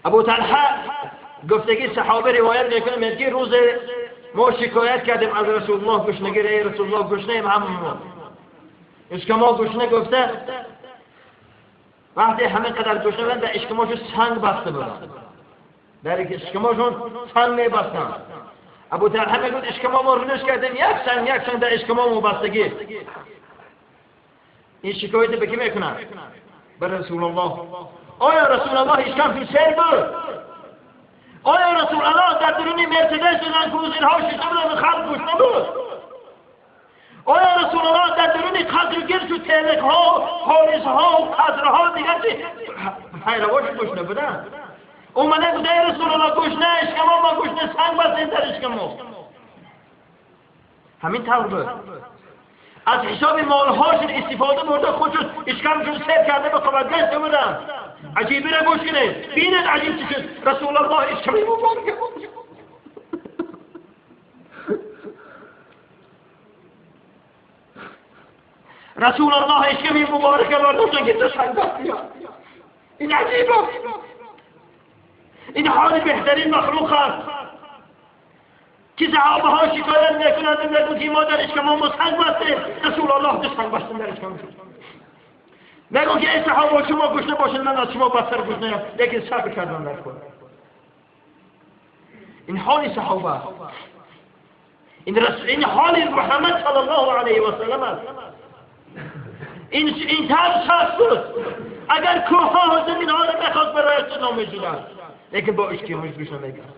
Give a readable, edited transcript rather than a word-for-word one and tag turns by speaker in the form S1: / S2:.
S1: ابو طلحه گفتگی صحابه روایت میکنه، میگه روز ما شکایت کردیم از رسول الله گشنگی، ای رسول الله گشنه ایم هممون، اشکما گشنه گفته. وقتی همه قدر گشنه بودن در اشکماشون سنگ بسته بودن، در اشکماشون سنگ میبستن. ابو طلحه میگفت اشکما ما رنش کردیم، یک سنگ یک سنگ در اشکما ما بستگی. این شکایت به کی میکنن؟ به رسول الله. آیا رسول الله اشکمشون سیر بود؟ آیا رسول الله در درونی مرسدس و کروزرها شده بودن و خلق گوش نبود؟ آیا رسول الله در درونی قدر گرش و تلک ها و حارس ها و قدرها دیگر چی پیرواش گوش نبودن؟ اومده بوده ای رسول الله گوش نه، اشکما ما گوش نه، سنگ بستیم در اشکما. همین طور بود. از حساب مالهاشون استفاده برده، خودشون اشکمشون سیر کرده به قوت گشته بودن. عجیبی را گوش کنید، بینید عجیب چی شد. رسول الله اشکمی مبارک رسول الله اشکمی مبارک برداشتن که تو سنگ بستی. این عجیب است. این حال بهترین مخلوق است که صحابه ها شکایت میکنند، میگن که ما در اشکم ما سنگ بسته، رسول الله دو سنگ بستن در اشکم شد. میگن که ای صحابه شما گشنه باشید، من از شما بدتر گشنه ام، لیکن صبر کردن در خود. این حال صحابه است. این حال محمد صلی الله علیه و سلم است. این طرز شخص بود. اگر کوه ها و زمین ها را بخواست برایش نامیشدند، لیکن با اشکمش گوش نمیکرد.